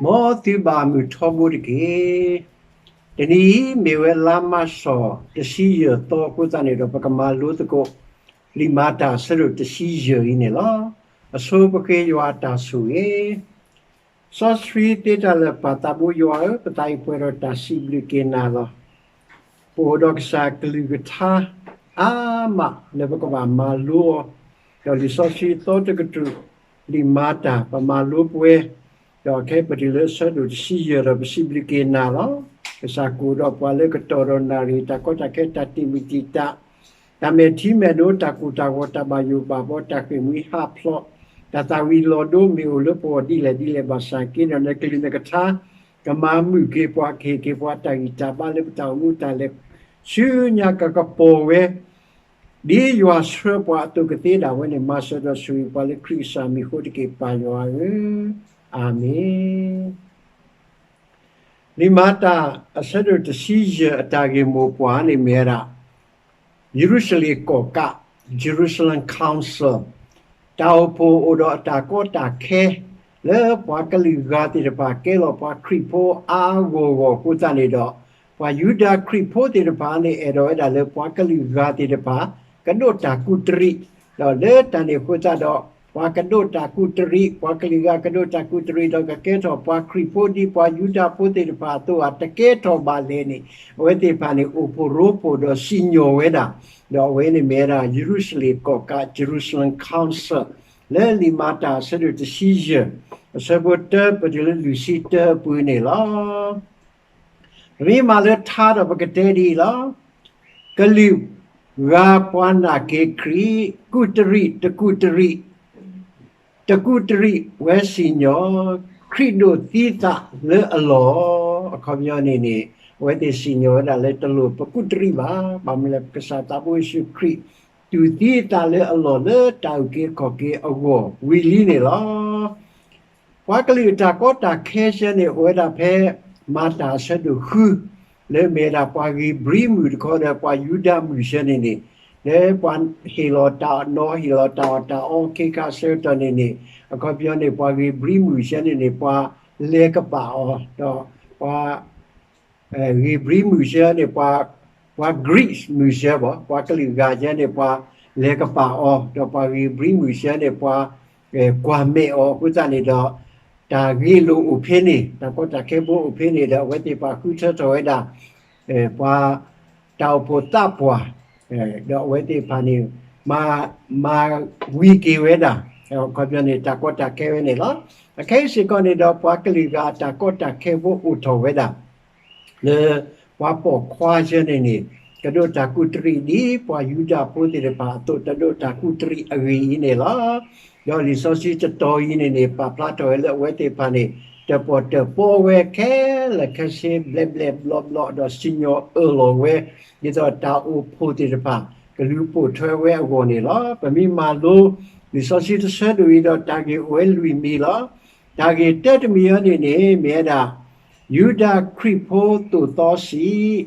မ်သုဘၣ်မုာ်ထီဘိတက့ၢ်. တနံၤအံၤမ့ၢ်ဝဲလါမၢ်ၡး တဆံယဲၢ်သီအဃိသတးန့ၣ်ဒီး ပကမၤလိသကိး လံာ်မၤတၢ်အဆၢဒိၣ်တဆံယဲၢ်အံၤန့ၣ်လီၤ. အဆိပဃ့ယွၤအတၢ်ဆိၣ်ဂ့ၤ စီဆှံသ့တၢ်လၢာ် ပၢ်သးဘိယွၤဧၢ, ပသးအံၤပှဲၤဒီးတၢ်စံးဘျုးက့ၤနၤလီၤ. ပအိၣ်ဒီးကစၢ်ကလုၢ်ကထါအါမးလၢပကဘၣ်မၤလိအီၤ, ဒီးလံာ်စီဆှံသီတကတြူၢ် လံာ်မၤတၢ် ပမၤလိပဝဲ, ဒီးခဲအံၤပတုၤလၢအဆၢဒိၣ်တဆံယဲၢ်ဒီး ပစံးဘျုးက့ၤနၤလီၤ. ကစၢ်ကအိၣ်ဒီးပှၤလၢကတီၢ်ဒီးနၣ်ရံၣ် တၢ်ကီတၢ်ခဲ တၢ်တံာ်မုၢ်တံာ်တာ် တၢ်မဲာ်ထံမဲာ်နိ တၢ်ကိၢ်တၢ်ဂီၤ တၢ်ဘၣ်ယိၣ်ဘၣ်ဘီ တၢ်ဃ့ၢ်မှံဟးဖျိး တၢ်သၣ်ဝံၤလီၤဒိ မ့ၢ်အိၣ်လၢပဂီၢ်ဒ်လဲၣ်ဒ်လဲၣ်ဘၣ်ဆၣ်က့ဒီး နကလုၢ်နကထါ ကမၤမုာ်က့ၤပှၤ ကဟ့ၣ်က့ၤပှၤတၢ်ဂံၢ်တၢ်ဘါလၢပတၢ်အိၣ်မူတၢ်လဲၤ ဆူညါကကပီၤဝဲ ဒ်ယွၤဆှၢပှၤအသိးကသ့ဒၣ်ဝဲန့ၣ် မၤစၢၤဒီးဆိၣ်ဂ့ၤပှၤလၢခရံာ်ကစၢ်မံၤအဃိတက့ၢ် ပၢ်ယွၤဧၢ, အၤမ့ၣ်. လံာ်မၤတၢ်အဆၢဒိၣ်တဆံယဲၢ်အတၢ်ဂ့ၢ်မိၢ်ပှၢ်န့ၣ်မ့ၢ်ဝဲဒၣ် ယရူၤၡလ့ၣ်ကီၢ်ကး Jerusalem Council တၢ်အိၣ်ဖှိၣ်အိၣ်ဒီးအတၢ်ကီတၢ်ခဲ လၢပှၤကလုာ်ဂၤသ့ၣ်တဖၣ် ကဲလီၤပှၤခရံာ်ဖိအါအါဂီၢ်ဂီၢ်အဃိသတးန့ၣ်ဒီး ပှၤယူဒၤခရံာ်ဖိသ့ၣ်တဖၣ်န့ၣ် အဲၣ်ဒိးဝဲဒၣ်လၢပှၤကလုာ်ဂၤသ့ၣ်တဖၣ် ကဒိးတၢ်ကူးတရံး, ဒီးလၢတၢ်န့ၣ်အဃိသတးဒီး ပှၤကဒိးတၢ်ကူးတရံး, ပှၤကလုာ်ဂၤကဒိးတၢ်ကူးတရံး ဒီးကကဲထီၣ်ပှၤခရံာ်ဖိဒ်ပှၤယူဒၤဖိသ့ၣ်တဖၣ်အသိးဧါ တကဲထီၣ်ဘၣ်လဲၣ်န့ၣ် အဝဲသ့ၣ်တဖၣ်န့ၣ် အိၣ်ဖှိၣ်ရိဖှိၣ်ဒီးစံၣ်ညီၣ်ဝဲဒၣ်, ဒီးအဝဲန့ၣ်မ့ၢ်ဝဲဒၣ် ယရူၤၡလ့ၣ်ကီၢ်ကး Jerusalem Council လၢလံာ်မၤတၢ်အဆၢဒိၣ်တဆံယဲၢ် အဆၢဖိတၢပတုၤလၢလွံၢ်ဆံတၢအပူၤန့ၣ်လီၤ. ပမ့ၢ်မၤလၢထါဒီးပကတဲဒ်အံၤလီၤ. ကလုာ်ဂၤပှၤနာ်က့ၤခရံာ် ကူးတရံး တကူးတရံး တကူးတရံး ဝဲစံၣ်ညီၣ်, ခရံာ်ဒိးသံသးလၢအလီၢ်, အခီပညီန့ၣ်န့ၣ် အဝဲသ့ၣ်စံၣ်ညီၣ်ဝဲဒၣ်လၢတလိၣ်ပကူးတရံးဘၣ်, ဘၣ်မနုၤလဲၣ် ပကစၢ်သးဘိယ့ၣ်ၡူးခရံာ် ဒိးသံသးလၢအလီၢ်လၢတၢ်အုၣ်က့ၤခီၣ်က့ၤအဂီၢ်ဝံၤလံန့ၣ်လီၤ. ပှၤကလုာ်အတၢ်ကီတၢ်ခဲဆၢန့ၣ် အိၣ်ဝဲဒၣ်ဖဲ မၤတၢ်အဆၢဒိၣ်ဃု လၢမ့ၢ်ဝဲဒၣ်ပှၤဂ့ၤဘြံမုၣ်တခီဒီး ပှၤယူဒၤမုၣ်ဆၢန့ၣ်န့ၣ် လၢပှၤဟ့ၣ်လီၤတၢ်အီၣ်နီၤ ဟ့ၣ်လီၤတၢ်အီၣ်တၢ်အီ ခ့ခါဆၢကတီၢ်န့ၣ်န့ၣ် အခီပညီန့ၣ် ပှၤဂ့ၤဘြံမုၣ်ဆၢန့ၣ်န့ၣ် ပှၤလဲၤကပာ်အီၤ ဒီးပှၤ ဂ့ၤဘြံမုၣ်ဆၢန့ၣ် ပှၤ ပှၤ Greece မုၣ်ဆၢဘၣ်, ပှၤကလုာ်ဂၤဆၢန့ၣ် ပှၤလဲၤကပာ်အီၤ, ဒီးပှၤဂ့ၤဘြံမုၣ်ဆၢန့ၣ် ပှၤ ကွၢ်မဲာ်အီၤအဃိသတးန့ၣ်ဒီး တၢ်ဂ့ၢ်လိာ်အိၣ်ဖဲန့ၣ် တၢ်ကီတၢ်ခဲဖိအိၣ်ဖဲန့ၣ်ဒီး အဝဲသ့ၣ်ပာ်ဃုထၢထီၣ်ဝဲဒၣ် ပှၤ တၢ်အိၣ်ဖှိၣ်သးပှၢ် ဒီးအဝဲသ့ၣ်တဖၣ်န့ၣ် မၤ မၤဝံၤက့ၤဝဲဒၣ် အခီပညီန့ၣ် တၢ်ကီတၢ်ခဲဝဲန့ၣ်လီၤ. အခဲအံၤစ့ၢ်ကီးန့ၣ်ဒီး ပှၤကလုာ်ဂၤအတၢ်ကီတၢ်ခဲဖိအိၣ်ထီၣ်ဝဲဒၣ် လၢပှၤပိာ်ခွါဆၢန့ၣ်န့ၣ် ကဒိးတၢ်ကူးတရံးဒ်ပှၤယူဒၤဖိသ့ၣ်တဖၣ်အသိး တဒိးတၢ်ကူးတရံးအဂ့ၢ်အံၤန့ၣ်လီၤ. ဒီးလံာ်စီဆှံတတီၤအံၤန့ၣ်န့ၣ် ပာ်ဖျါထီၣ်ဝဲလၢအဝဲသ့ၣ်တဖၣ်န့ၣ် တၢၣ်ပီၣ်တၢၣ်ပီဝဲခဲလၢာ်ခဲဆ့ ဘျဲးဘျဲးဘျီဘျီ ဒီးစံၣ်ညီၣ်အၢၣ်လီၤဝဲ ဒ်သိးတၢ်အိၣ်ဖှိၣ်သ့ၣ်တဖၣ် ကလူၤပိာ်ထွဲဝဲအဂီၢ်န့ၣ်လီၤ. ပမ့ၢ်မၤလိ လံာ်စီဆှံတဆၢဒိၣ်အံၤဒီး တၢ်ဂ့ၢ်အိၣ်ဝဲလွံၢ်မံၤလီၤ. တၢ်ဂ့ၢ်တၢတမံၤအံၤန့ၣ်န့ၣ် မ့ၢ်ဝဲဒၣ် ယူဒၤခရံာ်ဖိသိၣ်သီစံး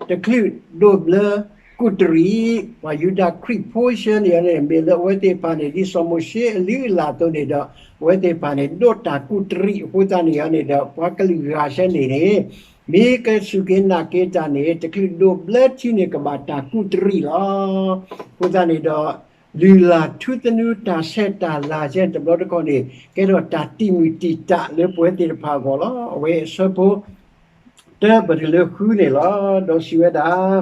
တချုးဒိးဘျၢကူးတရံး ပှၤယူဒၤခရံာ်ဖိဆၢန့ၣ်န့ၣ် မ့ၢ်လၢအဝဲသ့ၣ်တဖၣ်န့ၣ် ဒ်စီၤမိၤၡ့အလုၢ်အလၢ်အသိးန့ၣ်ဒီး အဝဲသ့ၣ်တဖၣ်န့ၣ် ဒိးတၢ်ကူးတရံးအဃိသတးန့ၣ်န့ၣ်ဒီး ပှၤကလုာ်ဂၤဆၢန့ၣ်န့ၣ် မ့ၢ်ကစူၢ်က့ၤနာ်က့ၤတၢ်န့ၣ် တချုးဒိးဘျၢထံန့ၣ် ကဘၣ်တၢ်ကူးတရံးလီၤ. အဃိသတးန့ၣ်ဒီး လုၢ်လၢ်ထူသနူတၢ်ဆဲးတၢ်လၤဆၢန့ၣ် တဘျီတခီၣ်န့ၣ် ကဲထီၣ်တၢ်တံာ်မုၢ်တံာ်တာ်လၢပဝဲသ့ၣ်တဖၣ်အဂီၢ်လီၤ. အဝဲအဆၢဖိ တၢပတုၤလၢဃုန့ၣ်လီၤ. ဒီးစံးဝဲဒၣ်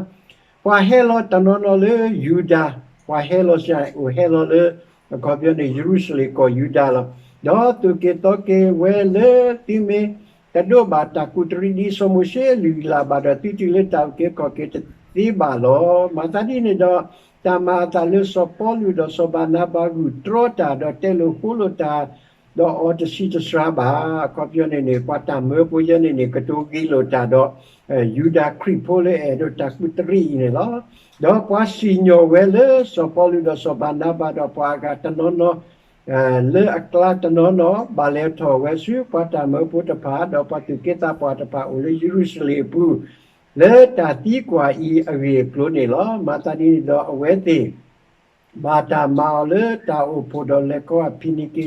ပှၤဟဲလီၤတနီၤနီၤလၢယူဒၤ, ပှၤဟဲလီၤစ့ၢ် အိၣ်ဟဲလီၤလၢ အခီပညီန့ၣ် ယရူၤၡလ့ၣ်ကီၢ်ယူဒၤလီၤ. ဒီးသိၣ်က့ၤသီက့ၤဝဲလၢ သုမ့ၢ်တဒိးဘၣ်တၢ်ကူးတရံးဒ်စီၤမိၤၡ့အလုၢ်အလၢ်ဘၣ်ဒီး သုတုၤလၢတၢ်အုၣ်က့ၤခီၣ်က့ၤတသ့ဘၣ်လီၤ. မၤသးဒ်န့ၣ်ဒီး တၢ်မၤအသးလၢစီၤပီလူးဒီးစီၤဘၤနၤဘၤဂုာ်တြီတၢ် ဒီးတဲလိာ်ဃိလိာ်တၢ် ဒီးအီၤတဆံးတစှၤဘၣ်. အခီပညီန့ၣ်န့ၣ် ပှၤတၢ်မၢဖိယဲန့ၣ်န့ၣ် ကတိၤဂ့ၤလိာ်တၢ်ဒီး ယူဒၤခရံာ်ဖိလၢအဲၣ်ဒိးတၢ်ကူးတရံးအံၤန့ၣ်လီၤ. ဒီးပှၤစံၣ်ညီၣ်ဝဲလၢစီၤပီလူးဒီးစီၤဘၤနၤဘၤဒီးပှၤအဂၤတနီၤနီၤ လၢအကျါတနီၤနီၤ ဘၣ်လဲၤထီၣ်ဝဲဆူပှၤတၢ်မၢဖိတဖၣ် ဒီးပှၤသူၣ်က့သးပှၢ်တဖၣ်အိၣ်လၢယရူၤၡလ့ၣ်အပူၤ လၢတၢ်သံကွၢ်အံၤအဂ့ၢ်အကျိၤန့ၣ်လီၤ. မၤသးဒ်န့ၣ်ဒီးအဝဲသ့ၣ် ဘၣ်တၢ်မၤအီၤလၢတၢ်အိၣ်ဖှိၣ်ဒီးလဲၤခီဖံးနံၤက့ၤၡၤ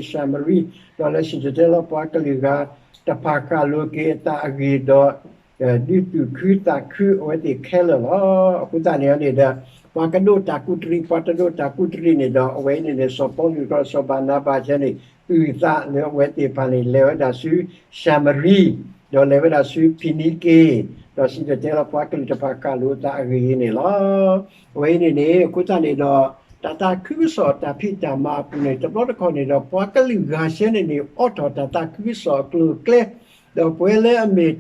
မရံ ဒီးလဲၤစံၣ်တဲၤတဲလီၤပှၤကလုာ်ဂၤ တဖၣ်ဃၣ်လိၤက့ၤအသးအဂ့ၢ်ဒီး ဒုးသူၣ်ခုသးခုအဝဲသ့ၣ်ခဲလၢာ်လီၤ. အဃိသတးန့ၣ်န့ၣ်ဒီး ပှၤကဒိးတၢ်ကူးတရံး ပှၤတဒိးတၢ်ကူးတရံးန့ၣ်ဒီး အဝဲအံၤန့ၣ်န့ၣ် စီၤပီလူးဒီးစီၤဘၤနၤဘၤယဲန့ၣ် အုၣ်သးလၢအဝဲသ့ၣ်တဖၣ်န့ၣ် လဲၤဝဲဒၣ်ဆူၡၤမရံ ဒီးလဲၤဝဲဒၣ်ဆူဖံနံက့ ဒီးစံၣ်တဲၤတဲလီၤပှၤကလုာ်တဖၣ်ဃၣ်လိၤအသးအဂ့ၢ်အံၤန့ၣ်လီၤ. အဝဲအံၤန့ၣ်န့ၣ် အဃိသတးန့ၣ်ဒီး တၢ်သးခုကစီၣ်အတၢ်ဖံးတၢ်မၤအပူၤန့ၣ် တဘျီတခီၣ်န့ၣ်ဒီး ပှၤကလုာ်ဂၤဆၢန့ၣ်န့ၣ် အိးထီၣ်တၢ်သးခုကစီၣ်အကျိၤအကျဲ ဒီးပဝဲလၢအမ့ၢ်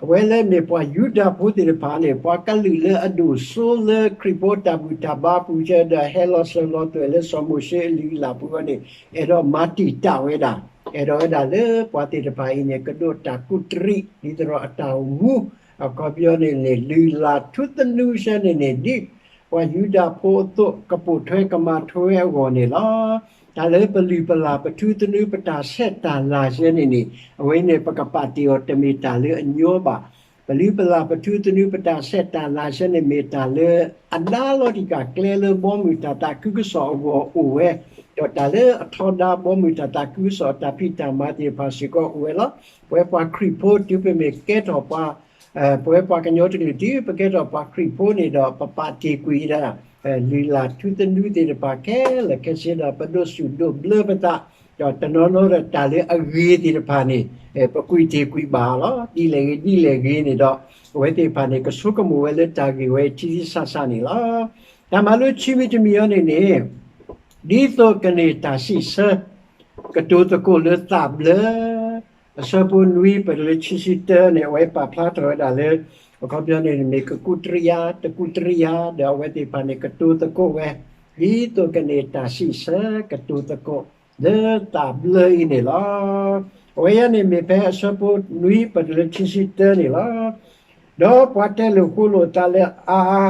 အဝဲလၢအမ့ၢ်ပှၤယူဒၤဖိသ့ၣ်တဖၣ်န့ၣ် ပှၤကလုာ်လၢအဒိၣ်စိလၢခရံာ်ဖိတၢ်ဘူၣ်တၢ်ဘါအပူၤဆၢဒီး ဟဲလီၤစၢၤလီၤသွဲၣ်လၢစီၤမိၤၡ့အလုၢ်အလၢ်ပူၤအဂီၢ်န့ၣ် အဲၣ်ဒိးမၤတံာ်တာ်ဝဲဒၣ်, အဲၣ်ဒိးဝဲဒၣ်လၢပှၤသ့ၣ်တဖၣ်အံၤန့ၣ် ကဒိးတၢ်ကူးတရံး ဒ်သိးဒီးအတၢ်အိၣ်မူ အခီပညီန့ၣ်န့ၣ် လုၢ်လၢ်ထူသနူဆၢန့ၣ်န့ၣ် ဒ်ပှၤယူဒၤဖိအသိး ကပိာ်ထွဲကမၤထွဲအဂီၢ်န့ၣ်လီၤ. တၢ်လၢပလုၢ်ပလၢ်ပထူသနူ ပတၢ်ဆဲးတၢ်လၤဆၢန့ၣ်န့ၣ် အဝဲန့ၣ် ပကပာ်တ့ၢ်အီၤတမ့ၢ်တၢ်လၢအညီဘၣ်. ပလုၢ်ပလၢ်ပထူသနူ ပတၢ်ဆဲးတၢ်လၤဆၢန့ၣ် မ့ၢ်တၢ်လၢအဒါလီၤတံၢ်ကၢ်ကျဲလၢ ဘီမုၢ်တၢ်သးခုကစီၣ်အဂီၢ်အိၣ်ဝဲ, ဒီးတၢ်လၢအထီဒါဘီမုၢ်တၢ်သးခုကစီၣ်အတၢ်ဖံးတၢ်မၤသ့ၣ်တဖၣ်စ့ၢ်ကီးအိၣ်ဝဲလီၤ. ပဝဲပှၤခရံာ်ဖိတုၤပမ့ၢ်ကဲထီၣ်ပှၤ ပဝဲပှၤကညီတကလုာ်တုၤပကဲထီၣ်ပှၤခရံာ်ဖိန့ၣ်ဒီး ပပာ်တ့ၢ်ကွံာ်ဒၣ် လုၢ်လၢ်ထူသနူသ့ၣ်တဖၣ်ခဲလၢာ်ခဲဆ့ဒီး ပဒိးစူၣ်ဒိးဘျၢပသး, ဒီးတနီၤနီၤဒီးတၢ်လၢအဂ့ၤသ့ၣ်တဖၣ်န့ၣ် ပကွံာ်တ့ၢ်ကွံာ်ဘၣ်လီၤ. ဒ်လဲၣ်ဂ့ၤဒ်လဲၣ်ဂ့ၤန့ၣ်ဒီး အဝဲသ့ၣ်တဖၣ်န့ၣ် ကဆိကမိၣ်ဝဲလၢတၢ်ဂ့ၢ်ဝဲထံထံဆးဆးန့ၣ်လီၤ. တၢ်မၤလိခံမံၤတမံၤအံၤန့ၣ်န့ၣ် ဒ်သိးကန့ၢ်တၢ်စံးဆၢ ကတိၤသကိးလၢသးဘျၢ အဆၢဖိနွံ ပတုၤလၢခံဆံတၢန့ၣ် အဝဲပာ်ဖျါထီၣ်ဝဲဒၣ်လၢ အခီပညီန့ၣ် မ့ၢ်ကကူးတရံးဧါ တကူးတရံးဧါ ဒီးအဝဲသ့ၣ်တဖၣ်န့ၣ် ကတိၤသကိးဝဲ ဒ်သိးကန့ၢ်တၢ်စံးဆၢ ကတိၤသကိးလၢသးဘျၢအံၤန့ၣ်လီၤ. အဝဲအံၤန့ၣ်မ့ၢ်ဖဲအဆၢဖိနွံ ပတုၤလၢခံဆံတၢန့ၣ်လီၤ. ဒီးပှၤတဲလိာ်ဃိလိာ်သးလၢအါအါ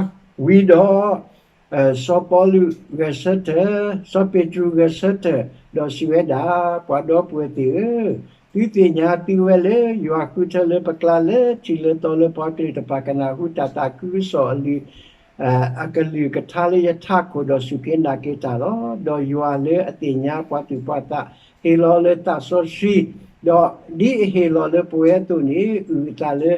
ဝံၤဒီး စီၤပီလူးဂဲၤဆၢထၢၣ်, စီၤပ့းတရူးဂဲၤဆၢထၢၣ်, ဒီးစံးဝဲဒၣ်, ပှၤဒီပုၢ်ဝဲၢ်သ့ၣ်ဧၢ, သုသ့ၣ်ညါသုဝဲလၢ ယွၤဃုထၢလၢပကျါလၢထံးလၢသီလၢပှၤကလုာ်တဖၣ်ကနၣ်ဟူတၢ်သးခုကစီၣ်အလုၢ် အကလုၢ်ကထါလၢယထးခိၣ်ဒီးစူၢ်က့ၤနာ်က့ၤတၢ်လီၤ. ဒီးယွၤလၢအသ့ၣ်ညါပှၤသူၣ်ပှၤသး ဟ့ၣ်လီၤလၢသးစီဆှံ, ဒီးဒ်အဟ့ၣ်လီၤလၢပဝဲအသိးန့ၣ် အုၣ်အသးလၢ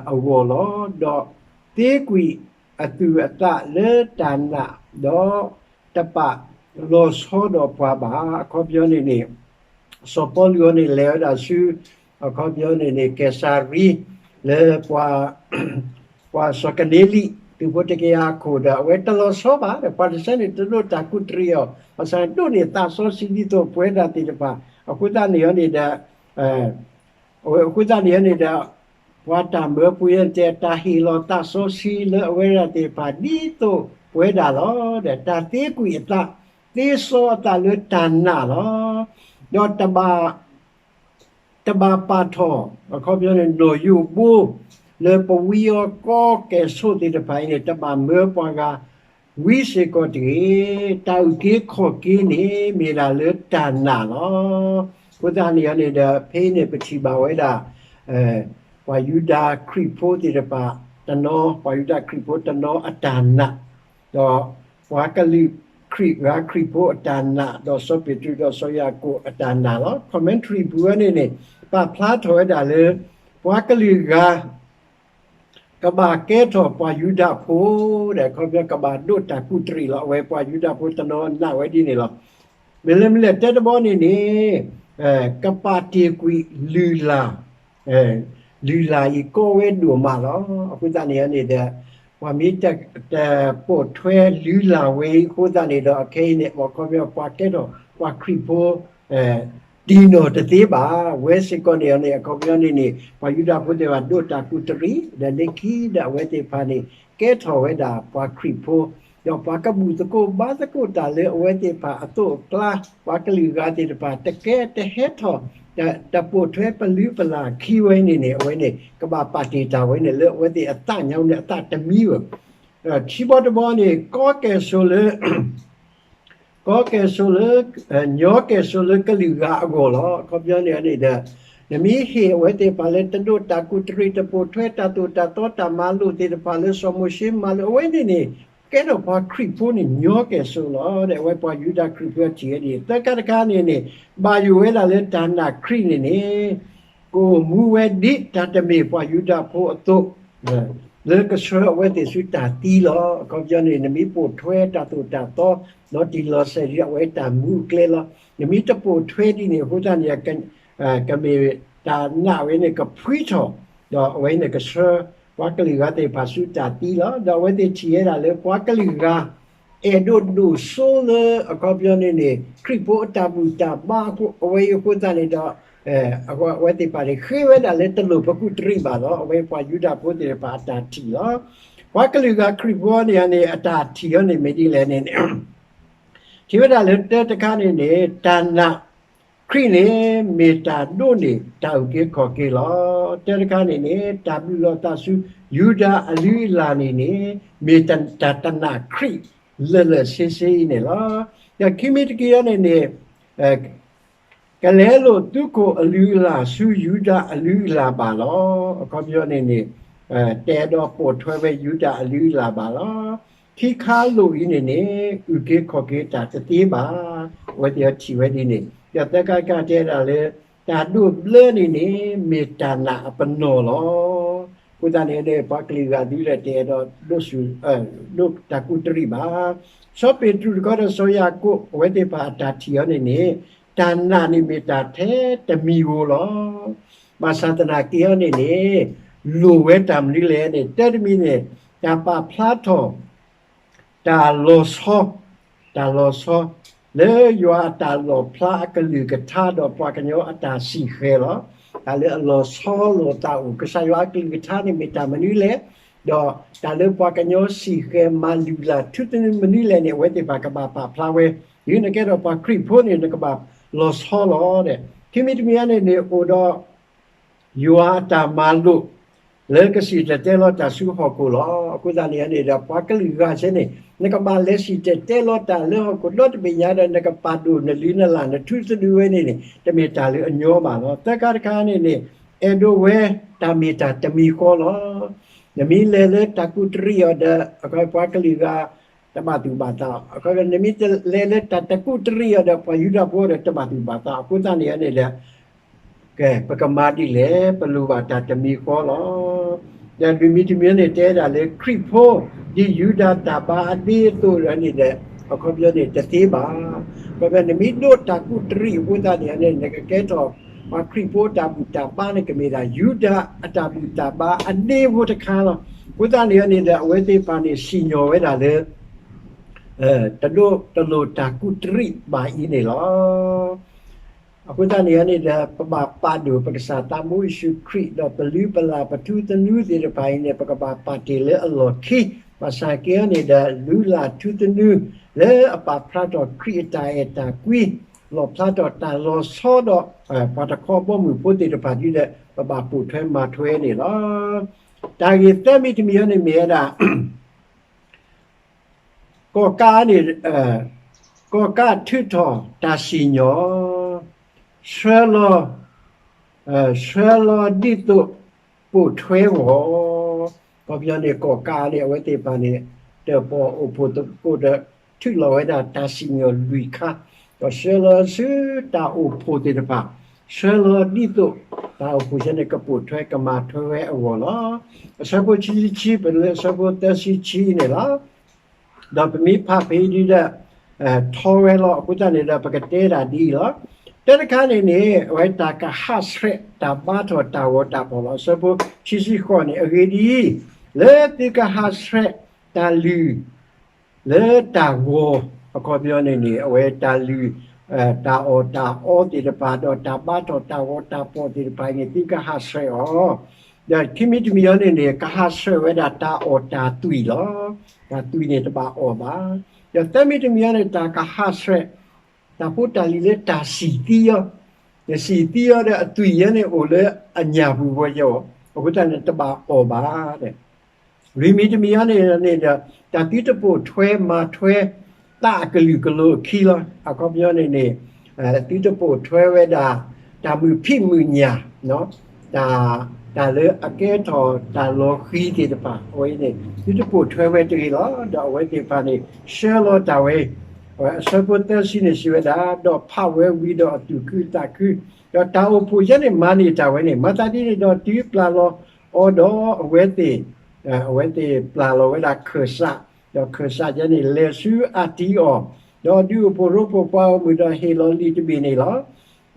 အဂီၢ်လီၤ. ဒီးသ့ကွံာ်အသူၣ်အသးလၢတၢ်နာ်, ဒီးတပာ်လီၤဆီဒီးပှၤဘၣ်. အခီပညီန့ၣ်န့ၣ် စီၤပီလူးအံၤန့ၣ် လဲၤဝဲဒၣ်ဆူ အခီပညီန့ၣ်န့ၣ် ကဲစၤရံ လၢ ပှၤစီၤကနၤလံ သုးဖိတကယၤခိၣ်ဒီး အဝဲတလီၤဆီဘၣ်ဒီး ပှၤတဆၢန့ၣ် တဒိးတၢ်ကူးတရံးအီၤ, ဘၣ်ဆၣ်ဒိးန့ၢ်သးစီဆှံဒ်သိးပဝဲဒၣ်သ့ၣ်တဖၣ်. အဃိသတးန့ၣ်န့ၣ်ဒီး အဝဲအဃိသတးန့ၣ်န့ၣ်ဒီး ပှၤတၢ်မၢဖိယဲတဲ တၢ်ဟ့ၣ်လီၤသးစီဆှံလၢအဝဲဒၣ်သ့ၣ်တဖၣ် ဒ်သိးပဝဲဒၣ်လီၤ. ဒီးတၢ်သ့ကွံာ်အသး, သ့စီအသးလၢတၢ်နာ်လီၤ. ဒီးတဘၣ် တဘၣ်ပာ်ထီၣ် အခီပညီန့ၣ် နီၣ်ယိးဘိ လၢပဝံအီၤကီကဲၣ်ဆိးသ့ၣ်တဖၣ်အံၤန့ၣ် တဘၣ်မၢပှၤဂၤဝံစ့ၢ်ကီးတဂ့ၤ. တၢ်အုၣ်က့ၤခီၣ်က့ၤန့ၣ် မ့ၢ်ဒၣ်လၢတၢ်နာ်လီၤ. အဃိသတးန့ၣ်န့ၣ်ဒီး ဖဲအံၤန့ၣ် ပထံၣ်ဘၣ်ဝဲဒၣ် ပှၤယူဒၤခရံာ်ဖိသ့ၣ်တဖၣ်တနီၤ, ပှၤယူဒၤခရံာ်ဖိတနီၤအတၢ်နာ်, ဒီးပှၤကလုာ်ခရံာ်ဂၤခရံာ်ဖိအတၢ်နာ်, ဒီးစီၤပ့းတရူးဒီးစီၤယၤကိာ်အတၢ်နာ်လီၤ. Commentary ပူၤဝဲန့ၣ်န့ၣ် ပာ်ဖျါထီၣ်ဝဲဒၣ်လၢ ပှၤကလုာ်ဂၤ ကဘၣ်ကဲထီၣ်ပှၤယူဒၤဖိ ဒီးအခီပညီကဘၣ်ဒိးတၢ်ကူးတရံးလီၤ. အဝဲပှၤယူဒၤဖိတနီၤနာ်ဝဲဒ်န့ၣ်လီၤ. မ့ၢ်လၢမ့ၢ်လဲၣ်တဲတဘီန့ၣ်န့ၣ် ကပာ်တ့ၢ်ကွံာ်လုၢ်လၢ် လုၢ်လၢ်အံၤကီဝဲဒိၣ်မးလီၤ. အဃိသတးန့ၣ်န့ၣ်ဒီး ပှၤမ့ၢ်တပိာ်ထွဲလုၢ်လၢ်ဝဲအံၤအဃိသတးန့ၣ်ဒီး အခဲအံၤန့ၣ် အခီပညီပှၤကဲထီၣ်ပှၤခရံာ်ဖိ တံၢ်နီၢ်တသ့ဘၣ်. ဝဲစ့ၢ်ကီးန့ၣ်န့ၣ် အခီပညီန့ၣ်န့ၣ် ပှၤယူဒၤဖိသ့ၣ်တဖၣ်ဒိးတၢ်ကူးတရံး ဒီးလၢခံဒီးအဝဲသ့ၣ်တဖၣ်န့ၣ် ကဲထီၣ်ဝဲဒၣ်ပှၤခရံာ်ဖိ, ဒီးပှၤကဘူၣ်သကိးဘါသကိးတၢ်လၢအဝဲသ့ၣ်တဖၣ်အသိးအကျါ, ပှၤကလုာ်ဂၤသ့ၣ်တဖၣ် တကဲတဟဲထီၣ် တပိာ်ထွဲပလုၢ်ပလၢ်ခံဝဲန့ၣ်န့ၣ် အဝဲန့ၣ် ကဘၣ်ပာ်တ့ၢ်တၢ်ဝဲန့ၣ် လၢအဝဲသ့ၣ်အသးညါန့ၣ် အသးတမံဘၣ်. ခံဘီတဘီန့ၣ် ကီကဲၣ်ဆိးလၢ ကီကဲၣ်ဆိးလၢ ညီကဲၣ်ဆိးလၢကလုာ်ဂၤအဂီၢ်လီၤ. အခီပညီန့ၣ်န့ၣ်ဒီး နမ့ၢ်ဟ့ၣ်အဝဲသ့ၣ်တဖၣ်လၢတဒိးတၢ်ကူးတရံး တပိာ်ထွဲတၢ်သိၣ်တၢ်သီတၢ်မၤလိာ်သ့ၣ်တဖၣ်လၢစီၤမိၤၡ့မၤလိာ် အဝဲန့ၣ်န့ၣ် ကဲထီၣ်ပှၤခရံာ်ဖိန့ၣ် ညီကဲၣ်ဆိးလီၤ. ဒီးအဝဲပှၤယူဒၤခရံာ်ဖိထံၣ်ဝဲဒ်န့ၣ် သၢခါတခါန့ၣ်န့ၣ် ဘၣ်ယိၣ်ဝဲဒၣ်လၢတၢ်နာ်ခရံာ်န့ၣ်န့ၣ် ကအိၣ်မူဝဲဒ်တၢ်တမ့ၢ်ပှၤယူဒၤဖိအသိး လၢကဆှၢအဝဲသ့ၣ်ဆူတၢ်သံလီၤ. အခီပညီန့ၣ် နမ့ၢ်ပိာ်ထွဲတၢ်သိၣ်တၢ်သီ ဒီးတံၢ်လီၤဆဲးဒ်အဝဲတၢ်မူအကျဲလီၤ. နမ့ၢ်တပိာ်ထွဲဒ်န့ၣ်အဃိသတးန့ၣ် ကမ့ၢ်တၢ်နာ်ဝဲန့ၣ်ကဖှံထီၣ်, ဒီးအဝဲန့ၣ်ကဆှၢ ပှၤကလုာ်ဂၤသ့ၣ်တဖၣ်ဆူတၢ်သံလီၤ. ဒီးအဝဲသ့ၣ်ထံၣ်ဝဲဒၣ်လၢပှၤကလုာ်ဂၤ အဲၣ်ဒိးဒိၣ်စိလၢအခီပညီန့ၣ်န့ၣ် ခရံာ်ဖိအတၢ်ဘူၣ်တၢ်ဘါအဃိ အဝဲအံၤအဃိသတးန့ၣ်ဒီး အဝဲသ့ၣ်တဖၣ်န့ၣ် ဃ့ဝဲဒၣ်လၢတလိၣ်ပကူးတရံးဘၣ်လီၤ. အဝဲပှၤယူဒၤဖိသ့ၣ်တဖၣ်အတၢ်ထံၣ်လီၤ. ပှၤကလုာ်ဂၤခရံာ်ဖိန့ၣ်န့ၣ် အတၢ်ထံၣ်အီၤန့ၣ်မ့ၢ်ဒ်လဲၣ်န့ၣ် ထံၣ်ဝဲဒၣ်လၢတၢတခါန့ၣ်န့ၣ် တၢ်နာ်ခရံာ်န့ၣ် မ့ၢ်တၢ်ဒိးန့ၢ်တၢ်အုၣ်က့ၤခီၣ်က့ၤလီၤ. တၢတခါန့ၣ်န့ၣ် တၢ်ဘျုးလီၤသးဆူယူဒၤအလုၢ်အလၢ်န့ၣ်န့ၣ် မ့ၢ်တၢ်တနာ်ခရံာ်လၢာ်လၢာ်ဆ့ဆ့အံၤန့ၣ်လီၤ. ဒီးခံမံၤတက့ၢ်အံၤန့ၣ်န့ၣ် ကလဲလိာ်သုးခိၣ်အလုၢ်အလၢ်ဆူယူဒၤအလုၢ်အလၢ်ဘၣ်လီၤ. အခီပညီန့ၣ်န့ၣ် တအဲၣ်ဒိးပိာ်ထွဲဝဲယူဒၤအလုၢ်အလၢ်ဘၣ်လီၤ. ခံခါလိာ်အံၤန့ၣ်န့ၣ် အုၣ်က့ၤခီၣ်က့ၤတၢ်တသ့ဘၣ်. အဝဲသ့ၣ်အီၤထံၣ်ဝဲဒ်န့ၣ် ဒီးသၢခါတခါတဲဒၣ်လၢ တၢ်ဒိးဘျၢန့ၣ်န့ၣ် မ့ၢ်တၢ်နာ်အပနီၣ်လီၤ. အဃိသတးန့ၣ်န့ၣ် ပှၤကလုာ်ဂၤသုလၢတအဲၣ်ဒိးဒိးဆူၣ် ဒိးတၢ်ကူးတရံးဘၣ်. စီၤပ့းတရူးတခီဒီးစီၤယၤကိာ် အဝဲသ့ၣ်တဖၣ်အတၢ်ထံၣ်အီၤန့ၣ်န့ၣ် တၢ်နာ်န့ၣ်မ့ၢ်တၢ်ထဲတမံၤဧိၤလီၤ. ဘၣ်ဆၣ်သနာ်က့အီၤန့ၣ်န့ၣ် လိၣ်ဝဲတၢ်မနုၤလဲၣ်န့ၣ် တၢတမံၤန့ၣ် တၢ်ပာ်ဖျါထီၣ် တၢ်လီၤဆီ, တၢ်လီၤဆီ လၢယွၤအတၢ်လီၣ်ဖျါအကလုၢ်ကထါဒီးပှၤကညီအတၢ်စံၣ်ဃဲၤလီၤ. တၢ်လၢအလီၤဆီလိာ်သးအိၣ် ကစၢ်ယွၤအကလုၢ်ကထါန့ၣ်မ့ၢ်တၢ်မနုၤလဲၣ်, ဒီးတၢ်လၢပှၤကညီစံၣ်ဃဲၤမၤလုၢ်လၢ်ထူသနူမနုၤလဲၣ်န့ၣ် အဝဲသ့ၣ်တဖၣ်ကဘၣ်ပာ်ဖျါဝဲ, ဒ်နကဲထီၣ်ပှၤခရံာ်ဖိန့ၣ် နကဘၣ်လီၤဆီလီၤ. ခံမံၤတမံၤအံၤန့ၣ်န့ၣ် အိၣ်ဒီး ယွၤအတၢ်မၤလိာ် လၢကစံၣ်တဲၤတဲလီၤတၢ်ဆူဟီၣ်ခိၣ်လီၤ. အဃိသတးန့ၣ်န့ၣ်ဒီး ပှၤကလုာ်ဂၤစ့ၢ်န့ၣ် နကဘၣ်လဲၤစံၣ်တဲၤတဲလီၤတၢ်လၢဟီၣ်ခိၣ်ဒီတဘ့ၣ်ညါဒီး နကပာ်ဒိၣ်နလုၢ်နလၢ်နထူသနူဝဲန့ၣ်န့ၣ် တမ့ၢ်တၢ်လၢအညီဘၣ်လီၤ. သၢခါတခါန့ၣ်န့ၣ် အဲၣ်ဒိးဝဲတၢ်မ့ၢ်တၢ်တမံၤဃီလီၤ. နမ့ၢ်လဲၤလၢတၢ်ကူးတရံးအီၤဒီး အခီပညီပှၤကလုာ်ဂၤ တဘၣ်သူၣ်ဘၣ်သး, နမ့ၢ်လဲၤလၢတၢ်တကူးတရံးအီၤဒီး ပှၤယူဒၤဖိဒီး တဘၣ်သူၣ်ဘၣ်သး. အဃိသတးန့ၣ်န့ၣ်ဒီး ကဲ ပကမၤဒ်လဲၣ်, ပလိၣ်ဘၣ်တၢ်တမံၤဃီလီၤ. ဒီးလွံၢ်မံၤတမံၤန့ၣ် တဲဒၣ်လၢခရံာ်ဖိ ဒ်ယူဒၤတၢ်ဘါအဒ့အသိးဒီးန့ၣ်ဒီး အခီပညီန့ၣ် တသ့ဘၣ်. အခီပညီနမ့ၢ်ဒိးတၢ်ကူးတရံးအဃိသတးန့ၣ်န့ၣ် နကကဲထီၣ်ပှၤခရံာ်ဖိအတၢ်ဘူၣ်တၢ်ဘါန့ၣ် ကမ့ၢ်ဒၣ်ယူဒၤအတၢ်ဘူၣ်တၢ်ဘါအဒ့ဖိတခါလီၤ. အဃိသတးန့ၣ်န့ၣ်ဒီး အဝဲသ့ၣ်တဖၣ်န့ၣ် စံၣ်ညီၣ်ဝဲဒၣ်လၢ တဒိးတလိၣ်တၢ်ကူးတရံးဘၣ်အံၤန့ၣ်လီၤ. အဃိသတးန့ၣ်န့ၣ်ဒီး ပဘၣ်ပာ်ဒိၣ်ပကစၢ်သးဘိယ့ၣ်ၡူးခရံာ် ဒီးပလုၢ်ပလၢ်ပထူသနူသ့ၣ်တဖၣ်အံၤန့ၣ် ပကဘၣ်ပာ်တ့ၢ်လၢအလီၢ်ခံ, ဘၣ်ဆၣ်က့န့ၣ်ဒီး လုၢ်လၢ်ထူသနူ လၢအပာ်ဖျါထီၣ်ခရံာ်အတၢ်အဲၣ်တၢ်ကွံ, လီၣ်ဖျါထီၣ်တၢ်လီၤဆီဒီး ပှၤတခီဘီမုၢ်ဖိသ့ၣ်တဖၣ်ဒ်ဒီး ပဘၣ်ပိာ်ထွဲမၤထွဲန့ၣ်လီၤ. တၢ်ဂ့ၢ်သၢမံၤတမံၤအံၤန့ၣ်မ့ၢ်ဝဲဒၣ် ကီၣ်ကးန့ၣ် ကီၣ်ကးထုးထီၣ်တၢ်စံၣ်ညီၣ်, ဆှၢလီၤ, ဆှၢလီၤဒ်သိးပိာ်ထွဲဂီၢ်, ခီပညီန့ၣ် ကီၣ်ကးန့ၣ် အဝဲသ့ၣ်တဖၣ်န့ၣ် တၢၣ်ပီၣ်အိၣ်ဖှိၣ်သကိးဒီး ထုးလီၤဝဲဒၣ်တၢ်စံၣ်ညီၣ်လွံၢ်ခါ, ဒီးဆှၢလီၤဆူတၢ်အိၣ်ဖှိၣ်သ့ၣ်တဖၣ်, ဆှၢလီၤဒ်သိး တၢ်အိၣ်ဖှိၣ်ဆၢန့ၣ် ကပိာ်ထွဲကမၤထွဲဝဲအဂီၢ်လီၤ. အဆၢဖိခံဆံခံ ပလၢအဆၢဖိသၢဆံခံန့ၣ်လီၤ. ဒီးပမ့ၢ်ဖးဖဲအံၤဒ်ဒီး ထီဝဲလီၤ. အဃိသတးန့ၣ်ဒီး ပကတဲဒၣ်ဒ်အံၤလီၤ. တၢတခါန့ၣ်န့ၣ် အဝဲတၢ်ကဟးဆှဲးတၢ်ဘါထီၣ်တၢ်ဂီၤတၢ်ဖီၣ်လီၤ. အဆၢဖိခံဆံဃိးန့ၣ် အဂ့ၢ်ဒ်အံၤ, လၢသုကဟးဆှဲးတၢ်လုၢ် လၢတၢ်ဂီၤ အခီပညီန့ၣ်န့ၣ် အဝဲတၢ်လုၢ် တၢ်အီၣ်တၢ်အီသ့ၣ်တဖၣ် ဒီးတၢ်ဘါထီၣ်တၢ်ဂီၤတၢ်ဖီၣ်သ့ၣ်တဖၣ်အံၤန့ၣ် သုကဟးဆှဲးအီၤ, ဒီးခံမံၤတမံၤအံၤန့ၣ်န့ၣ် ကဟးဆှဲးဝဲဒၣ်တၢ်အီၣ်တၢ်သွံၣ်လီၤ. တၢ်သွံၣ်န့ၣ်တဘၣ်အီၣ်ဘၣ်. ဒီးသၢမံၤတမံၤအံၤန့ၣ် တၢ်ကဟးဆှဲး တၢ်ဖိတၢ်လံၤလၢတၢ်စံၣ်သံအီၤ, တၢ်စံၣ်သံအီၤဒီးအသွံၣ်အံၤန့ၣ် အိၣ်လၢအညၣ်ပူၤဝဲအီၤ, အဃိသတးန့ၣ် တဘၣ်အီၣ်ဘၣ်. လွံၢ်မံၤတမံၤအံၤန့ၣ်န့ၣ်ဒီး တၢ်သုတပိာ်ထွဲမၤထွဲသးအကလုာ်ကလိအခံလီၤ. အခီပညီန့ၣ်န့ၣ် သုတပိာ်ထွဲဝဲဒၣ် တၢ်မုာ်ဖံးမုာ်ညၣ်, တၢ် တၢ်လၢအကဲထီၣ်တၢ်လီၤဃံၤသ့ၣ်တဖၣ် အဝဲအံၤန့ၣ် သုတပိာ်ထွဲဝဲတဂ့ၤလီၤ. ဒီးအဝဲသ့ၣ်တဖၣ်န့ၣ် ဆှၢလီၤတၢ်ဝဲ အဆၢဖိသၢဆံန့ၣ်စံးဝဲဒၣ်, ဒီးဖးဝဲဝံၤဒီးအသူၣ်ခုသးခု, ဒီးတၢ်အိၣ်ဖှိၣ်ယဲန့ၣ်မၤန့ၢ်တၢ်ဝဲန့ၣ်, မၤသးဒ်န့ၣ်ဒီးတုၤပျၢ်လီၤအီၤဒီးအဝဲသ့ၣ် အဝဲသ့ၣ်ပျၢ်လီၤဝဲဒၣ်ခၢၣ်စး, ဒီးခၢၣ်စးယဲန့ၣ် လဲၤဆူအၣ်တံအီၣ်, ဒီးဒုးအိၣ်ဖှိၣ်ရိဖှိၣ်ပှၤဂီၢ်မုၢ်ဒီးဟ့ၣ်လီၤလံာ်တဘ့ၣ်န့ၣ်လီၤ.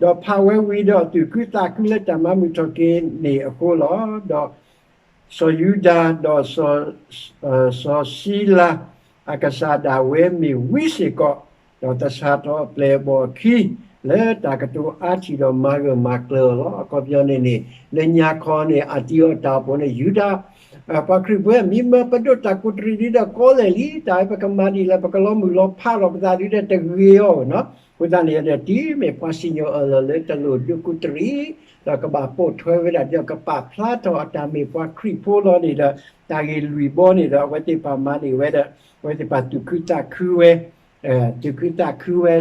ဒီးဖးဝဲဝံၤဒီးအသူၣ်ခုသးခုလၢတၢ်မၤမုာ်ထီၣ်က့ၤန့ၣ်အဃိလီၤ. ဒီး စီၤယူဒၤဒီး စီၤၡံလၤ အကစၢ်ဒၣ်ဝဲမ့ၢ်ဝံစ့ၢ်ကီး, ဒီးသဆၣ်ထီၣ်အပျဲၢ်အဘီၣ်အခံ လၢတၢ်ကတိၤအါထံၣ်ဒီးမၤဂၢၢ်မၤကျၢၤအီၤလီၤ. အခီပညီန့ၣ်န့ၣ် လၢညါခီန့ၣ် အၣ်တံအီၣ်တၢ်အိၣ်ဖှိၣ်န့ၣ် ယူဒၤ ပှၤခရံာ်ဖိ မ့ၢ်မၢပဒိးတၢ်ကူးတရံးဒ်ဒီးကီလဲၣ်လံ, တၢ်ဝဲပကမၤဒ်လဲၣ် ပကလီၤမုၢ်လီၤဖးလီၤပသးဒ်ဒီးတဂ့ၤအီၤနီၤ. အဃိသတးန့ၣ်ဒီး တုၤမ့ၢ်ပှၤစံၣ်ညီၣ်အၢၣ်လီၤလၢတလိၣ်ဒိးကူးတရံး ဒီးကဘၣ်ပိာ်ထွဲဝဲဒၣ်ဒီးကပာ်ဖျါထီၣ်အတၢ်မ့ၢ်ပှၤခရံာ်ဖိလီၤန့ၣ်ဒီး တၢ်ဂ့ၢ်လွံၢ်ဘီန့ၣ်ဒီး အဝဲသ့ၣ်တဖၣ်မၤန့ၢ်ဝဲဒီး အဝဲသ့ၣ်တဖၣ်သူၣ်ခုသးခုဝဲ သူၣ်ခုသးခုဝဲ,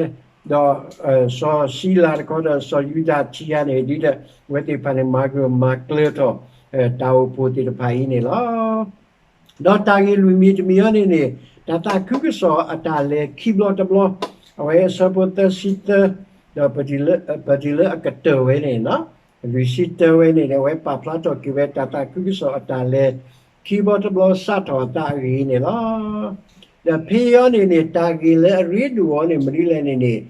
ဒီး စီၤၡံလၤတခီဒီးစီၤယူဒၤခံဂၤန့ၣ် ဒ်ဒီး အဝဲသ့ၣ်တဖၣ်န့ၣ် မၤဂၢၢ်မၤကျၢၤထီၣ် တၢ်အိၣ်ဖှိၣ်သ့ၣ်တဖၣ်အံၤန့ၣ်လီၤ. ဒီးတၢ်ဂ့ၢ်လွံၢ်မံၤတမံၤအံၤန့ၣ်န့ၣ် တၢ်သးခုကစီၣ်အတၢ်လဲၤခံဘျီတဘျီ, အဝဲအဆၢဖိသၢဆံသၢ ဒီးပတုၤလၢအကတၢၢ်ဝဲန့ၣ် လွံၢ်ဆံတၢဝဲန့ၣ် အဝဲပာ်ဖျါထီၣ်က့ၤဝဲတၢ်သးခုကစီၣ်အတၢ်လဲၤ ခံဘျီတဘျီစးထီၣ်အသးအဂ့ၢ်န့ၣ်လီၤ. ဒီးဖဲအံၤန့ၣ်န့ၣ် တၢ်ဂ့ၢ်လၢအရ့ဒိၣ်အီၤန့ၣ် မနုၤလဲၣ်န့ၣ်န့ၣ်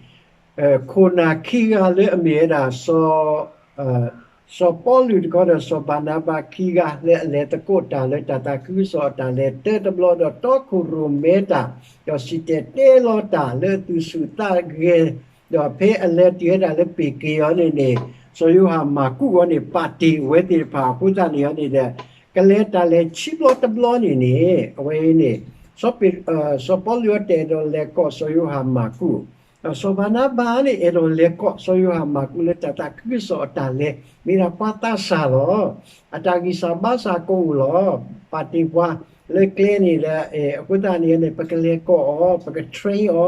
ခိၣ်နၢ်ခံဂၤလၢအမ့ၢ်ဝဲဒၣ် စီၤပီလူးတခီဒီးစီၤဘၤနါဘၤခံဂၤလၢအလဲၤသကိးတၢ်လၢတၢ်သးခုကစီၣ်အတၢ်လဲၤတၢတဘျီ ဒီးတီခိၣ်ရိၣ်မဲတၢ်, ဒီးစံၣ်တဲၤတဲလီၤတၢ်လၢအသူၣ်ဆူၣ်သးဂဲၤ, ဒီးဖဲအလဲၤတုၤဝဲဒၣ်လၢပ့ၤက့ၤအီၤန့ၣ်န့ၣ် စီၤယိၤဟၣ်မၢ်ကူးအီၤန့ၣ် ပာ်တ့ၢ်အဝဲသ့ၣ်တဖၣ်အဃိသတးန့ၣ်န့ၣ်ဒီး ကလဲၤတၢ်လဲၤခံဘျီတဘျီန့ၣ်န့ၣ် အဝဲအံၤန့ၣ် စီၤပီလူးအတအဲၣ်ဒိးလဲၤကိးစီၤယိၤဟၣ်မၢ်ကူး, စီၤဘၤနါဘၤန့ၣ် အဲၣ်ဒိးလဲၤကိးစီၤယိၤဟၣ်မၢ်ကူးလၢတၢ်သးခုကစီၣ်အတၢ်လဲၤ မ့ၢ်ဒၣ်ပှၤသးစၢ်လီၤ. အတၢ်ဂံၢ်စၢ်ဘါစၢ်ကအိၣ်လီၤ. ပာ်တ့ၢ်ပှၤလၢကျဲန့ၣ်ဒီး အဃိသတးန့ၣ်န့ၣ် ပကလဲၤကိးအီၤ ပက train အီ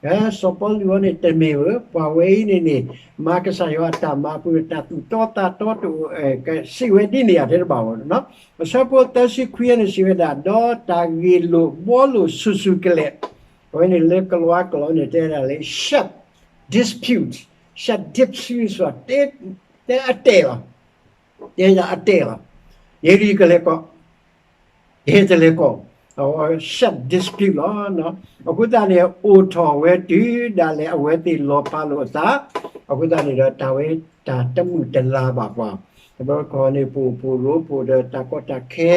ၤ, စီၤပီလူးအီၤန့ၣ်တမ့ၢ်ဧၢ, ပှၤဝဲအံၤန့ၣ်န့ၣ် မၤကစၢ်ယွၤအတၢ်မၤအပူၤ တၢ်သူၣ်တီသးတီတအိၣ် ကစံးဝဲဒ်န့ၣ်ဧါ တဲတဘၣ်ဝဲ, အဆၢဖိသၢဆံခွံန့ၣ်စံးဝဲဒၣ် ဒီးတၢ်ဂ့ၢ်လိာ်ဘှီလိာ်ဆူၣ်ဆူၣ်ကလဲာ်, အဝဲန့ၣ်လၢကလံးကျိာ်န့ၣ် တဲဒၣ်လၢ sharp dispute, sharp dispute တဲအတဲာ်လီၤ, တဲဒၣ်အတဲာ်လီၤ, ယဲဒၣ်ယကလဲၤကိး ယဟဲတလဲၤကိး, sharp dispute လီၤ. အဃိသတးန့ၣ် အိၣ်ထီၣ်ဝဲတုၤဒၣ်လဲာ်အဝဲသ့ၣ်လီၤဖးလိာ်အသး, အဃိသတးန့ၣ်ဒီး တၢ်ဝဲတၢ်တမုာ်တလၤဘၣ်ပှၤ, တဘျီတခီၣ်န့ၣ် ပအိၣ်ဖှိၣ်ရိဖှိၣ်ဒီးတၢ်ကီတၢ်ခဲ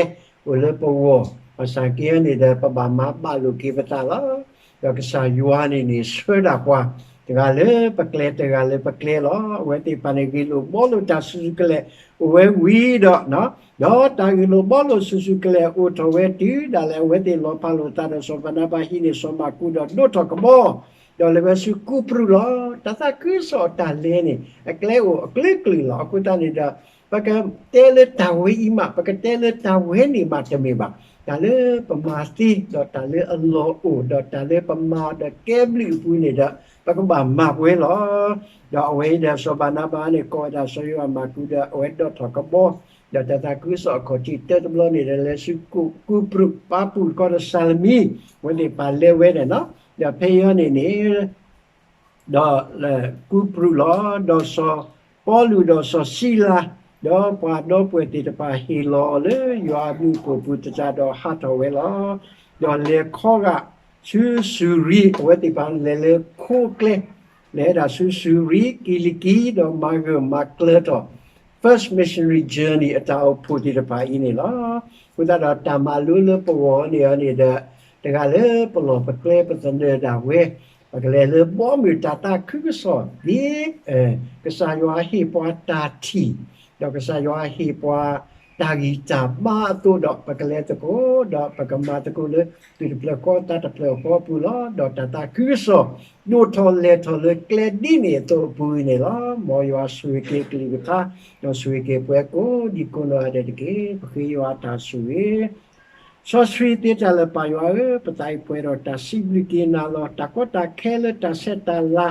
အိၣ်လၢပဂီၢ်, ဘၣ်ဆၣ်က့န့ၣ်ဒီး ပဘၣ်မၤဘၣ်လိာ်က့ၤပသးလီၤ. ဒီးကစၢ်ယွၤန့ၣ်န့ၣ် ဆှၢဒၣ်ပှၤ တဂၤလၢပကျဲ တဂၤလၢပကျဲလီၤ. အဝဲသ့ၣ်တဖၣ်န့ၣ် ဂ့ၢ်လိာ်ဘှီလိာ်တၢ်ဆူၣ်ဆူၣ်ကလဲာ် အိၣ်ဝဲဝံၤဒီး, ဒီးတၢ်ဂ့ၢ်လိာ်ဘှီလိာ်ဆူၣ်ဆူၣ်ကလဲာ် အိၣ်ထီၣ်ဝဲတုၤဒၣ်လဲာ် အဝဲသ့ၣ်လီၤဖးလိာ်သးဒီးစီၤဘၤနါဘၤဟံးန့ၢ်စီၤမၢ်ကူးဒီးဒိးထီၣ်ကဘီ ဒီးလဲၤဝဲဆူကူပရူးလီၤ. တၢ်သးခုကစီၣ်အတၢ်လဲၤန့ၣ် အကျဲအိၣ်အကျဲကျုာ်လီၤ. အဃိသတးန့ၣ်ဒီး ပကတဲလၢတၢ်ဝဲအံၤမး ပကတဲလၢတၢ်ဝဲန့ၣ်မးတမ့ၢ်ဘၣ်. တၢ်လၢပမၤသ့ ဒီးတၢ်လၢအလီၢ်အိၣ် ဒီးတၢ်လၢပမၤအီၤဒီးကဲဘျုးအပူၤန့ၣ်ဒီး ပကဘၣ်မၤပှဲၤလီၤ. ဒီးအဝဲအံၤဒီးစီၤဘၤနါဘၤန့ၣ် ကိးဝဲဒၣ်စီၤယိၤဟၣ်မၢ်ကူးဒီး အဝဲဒိးထီၣ်ကဘီ ဒီးတၢ်သးခုကစီၣ်အခီၣ်ထံးတၢတဘျီန့ၣ်ဒီး လဲၤဆူကူပရူး ပာ်ပူၣ်တခီဒီးစၤလမံ အဝဲသ့ၣ်ပာ်လဲၤဝဲန့ၣ်နီၤ. ဒီးဖဲအံၤန့ၣ်န့ၣ် ဒီးကူပရူးလီၤ. ဒီးစီၤပီလူးဒီးစီၤၡံလၤ ဒီးပှၤဒီပုၢ်ဝဲၢ်သ့ၣ်တဖၣ်ဟ့ၣ်လီၤအီၤလၢယွၤအဘျုးအဖှိၣ်အပူၤသတးဒီးဟးထီၣ်ဝဲလီၤ. ဒီးလဲၤခီဂာ်ဆူစူၤရံ အဝဲသ့ၣ်တဖၣ်လဲၤလၢခိကျဲ လဲၤဝဲဒၣ်ဆူစူၤရံ ကံလံးကံ ဒီးမၤဂၢၢ်မၤကျၢၤထီၣ် first missionary journey အတၢ်အိၣ်ဖှိၣ်သ့ၣ်တဖၣ်အံၤန့ၣ်လီၤ. အဃိသတးဒီးတၢ်မၤလိလၢပဂီၢ်န့ၣ်န့ၣ်ဒီး တဂၤလၢပလီၢ်ပကျဲပသနၢၣ်ဒၣ်ဝဲ ပကလဲၤလၢဘီမုၢ်တၢ်သးခုကစီၣ် ဒ်ကစၢ်ယွၤဟ့ၣ်ပှၤတၢ်ထံၣ် ဒီးကစၢ်ယွၤဟ့ၣ်ပှၤတၢ်ဂံၢ်တၢ်ဘါအသိးဒီး ပကလဲၤသကိး ဒီးပကမၤသကိးလၢ သူၣ်တဖျၢၣ်ဃီသးတဖျၢၣ်ဃီအပူၤလီၤ. ဒီးတၢ်သးခုကစီၣ် ဒိၣ်ထီၣ်လဲၢ်ထီၣ်လၢကျဲဒ်န့ၣ်အသိးအပူၤအံၤန့ၣ်လီၤ. မ်ယွၤဆိၣ်ဂ့ၤက့ၤအကလုၢ်ကထါ ဒီးဆိၣ်ဂ့ၤက့ၤပှၤကိးဒံကိးနီၢ်ဂၤဒဲးတက့ၢ်. ပဃ့ယွၤအတၢ်ဆိၣ်ဂ့ၤ စီဆှံသ့တၢ်လၢာ်ပၢ်ယွၤဧၢ, ပသးအံၤပှဲၤဒီးတၢ်စံးဘျုးက့ၤနၤလီၤ. တၢ်ကီတၢ်ခဲလၢတၢ်ဆဲးတၢ်လၤ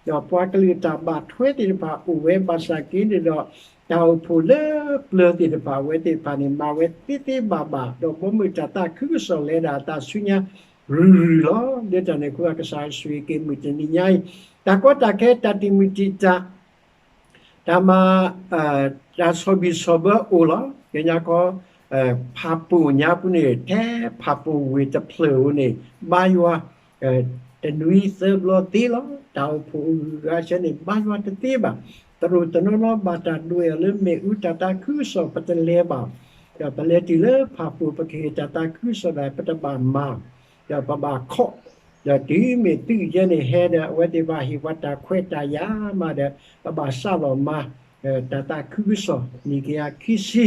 ဒီးပှၤကလုာ်အတၢ်ဘၣ်ထွဲသ့ၣ်တဖၣ်အိၣ်ဝဲဘၣ်ဆၣ်က့န့ၣ်ဒီး တၢ်အိၣ်ဖှိၣ်လၢပျၢၤသ့ၣ်တဖၣ် အဝဲသ့ၣ်တဖၣ်န့ၣ် မၤဝဲသ့သ့ဘၣ်ဘၣ် ဒီးဘီမုၢ်တၢ်သးခုကစီၣ်လဲၤဒၣ်အတၢ်ဆူညါရုၢ်ရုၢ်လီၤ. လၢတၢ်န့ၣ်အဃိ ကစၢ်ယွၤဆိၣ်ဂ့ၤက့ၤမုၢ်တနံၤညါအံၤ တၢ်ကီတၢ်ခဲ တၢ်တံာ်မုၢ်တံာ်တာ် တၢ်မၤ တၢ်ဆီၣ်ဘံၣ်ဆီၣ်ဘၢအိၣ်လီၤ. ကညီခီ ဖးပိာ်ညါပူၤန့ၣ် ထဲဖးပိာ်ဝ့ၢ်တဖျၢၣ်ဧိၤန့ၣ် ဘါယွၤ တနွံသၢဘျီသ့လီၤ. တၢ်အိၣ်ဖှိၣ်အဂုၤအဂၤဆၢန့ၣ် ဘါယွၤတသ့ဘၣ်. တရူးတနီၤနီၤဘၣ်တၢ်ဒွဲၣ်အီၤလၢမ့ၣ်အူ တၢ်သးခုကစီၣ်ပတလဲၤဘၣ်. ဒီးပလဲၤတုၤလၢဖးပိာ် ပကဟ့ၣ်တၢ်သးခုကစီၣ်ဒၣ် ပတဘၣ်မၤ ဒီးပဘၣ်ခိး ဒီးတုၤမ့ၢ်သုးယဲၢ်န့ၣ်ဟဲဒီး အဝဲသ့ၣ်ဘၣ်ဟ့ၣ်ပှၤတၢ်ခွဲးတၢ်ယာ်မးဒီး ပဘၣ်စးလီၤမၤ တၢ်သးခုကစီၣ် နံၣ်ကယၤခံဆံ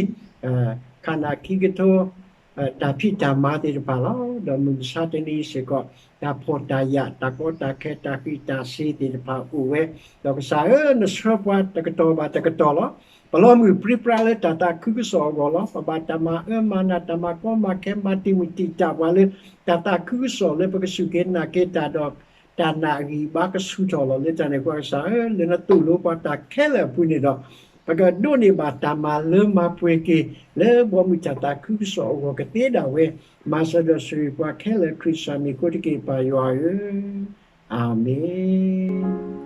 ခါနၢ်ခံကထိ တၢ်ဖံးတၢ်မၤသ့ၣ်တဖၣ်လီၤ. ဒီးမုၢ်မဆါတနံၤစ့ၢ်ကီး တၢ်ဖှီၣ်တၢ်ယာ် တၢ်ကီတၢ်ခဲ တၢ်ဃံးတၢ်စ့ၤသ့ၣ်တဖၣ်အိၣ်ဝဲ, ဒီးကစၢ်ဧၢ နဆှၢပှၤတကတီၢ်ဘၣ်တကတီၢ်လီၤ. ပလီၤမုၢ်ပြံပြါလၢတၢ်သးခုကစီၣ်အဂီၢ်လီၤ. ပဘၣ်တၢ်မၤအၢမၤနး တၢ်မၤကီမၤခဲ မၤတံာ်မုၢ်တံာ်တာ်ပှၤလၢ တၢ်သးခုကစီၣ်လၢပကစူၢ်က့ၤနာ်က့ၤတၢ်ဒီး တၢ်နာ်အဂံၢ်အဘါကဆူၣ်ထီၣ်လီၤ. လၢတၢ်န့ၣ်အဃိ ကစၢ်ဧၢ လၢနသိၣ်လိပှၤတၢ်ခဲလၢာ်အပူၤန့ၣ်ဒီး ပကဒိးန့ၢ်ဘၣ်တၢ်မၤလၢမၤပှဲၤက့ၤ လၢဘီမုၢ်တၢ်သးခုကစီၣ်အဂီၢ်ကသ့ဒၣ်ဝဲ, မၤစၢၤဒီးဆိၣ်ဂ့ၤပှၤခဲလၢာ် ခရံာ်ကစၢ်မံၤအဃိတက့ၢ် ပၢ်ယွၤဧၢ, အၤမ့ၣ်.